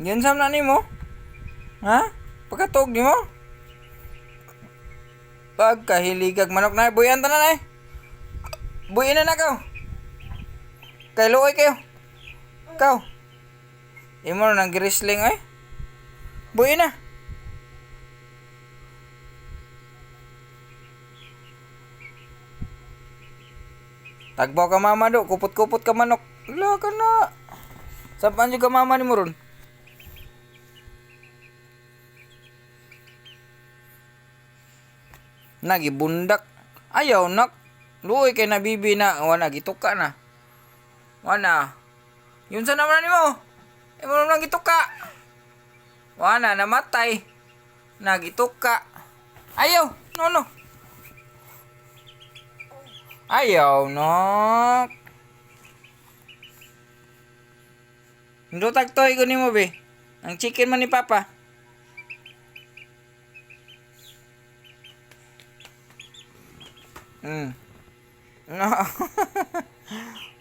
Giunsam na nimo? Ha? Pagkatog nimo? Pagkahiligag manok na, buyan ta na na eh. Buyan na na kaw. Kay luoy kayo. Kaw. Imo na nang grisling eh. Buyan na. Tagbaw ka mama do, kupot-kupot ka manok. Wala ka na. Saan ka mama ni mo ron? Nagibundak. Ayaw nak. Luoy kay nabibi na. Wala, gituka na. Wala. Yun sa naman nimo. Imo naman gituka. Wala, namatay. Nagituka. Ayaw. No, no. Ayaw, nak. Ndutag toy ko nimo be. Ang chicken man ni Papa. No.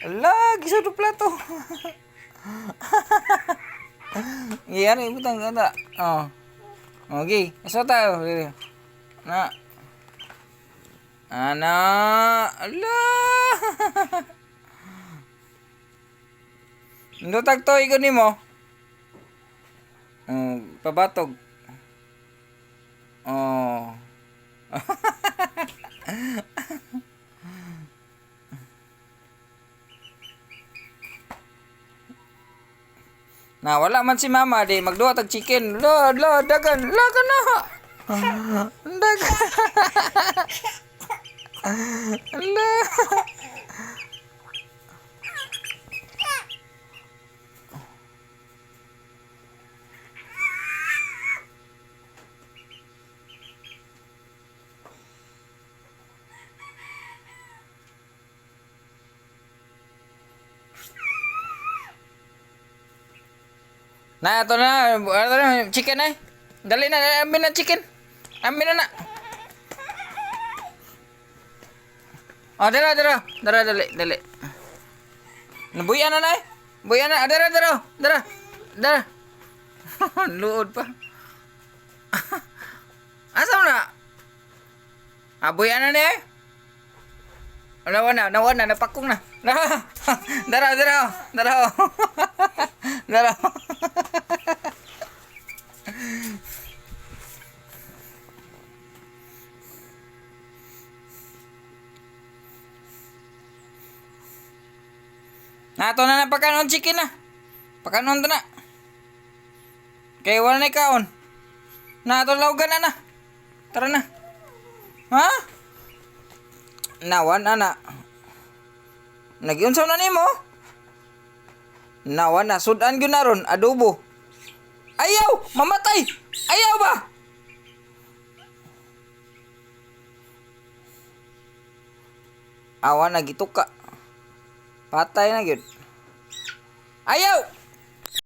Ala, gisa do plato. Yan, ibutang ganda. Oh. Okay, isa tayo. Na. Ana, ala. Ndutag toy ko nimo. Oh, pabatog. Oh. Na wala man si mama di magduha tag chicken. La la dagan, la ka na. Dagan. La. Na ito na, ito na chicken eh. Dali na, amin na chicken. Amin na na. Oh, dara, dara. Dara, dali, dali. Nabuyan na na eh. Buyan na. Ah, dara, dara. Dara. Dara. Luod pa. Asa mo na? Ah, buyan na ni eh. Nawa na, nawa na, napakong na. Dara, dara, dara. Dara. Nato na na pagkanon chicken na. Pagkanon to na. Kay wala na ikaon. Nato lawgan na na. Tara na. Ha? Nawan ana. Nagiunsaw na nimo? Nawan na sudan gyud na ron adobo. Ayaw, mamatay. Ayaw ba? Awa na gituka. Patay na gyud. Ayaw.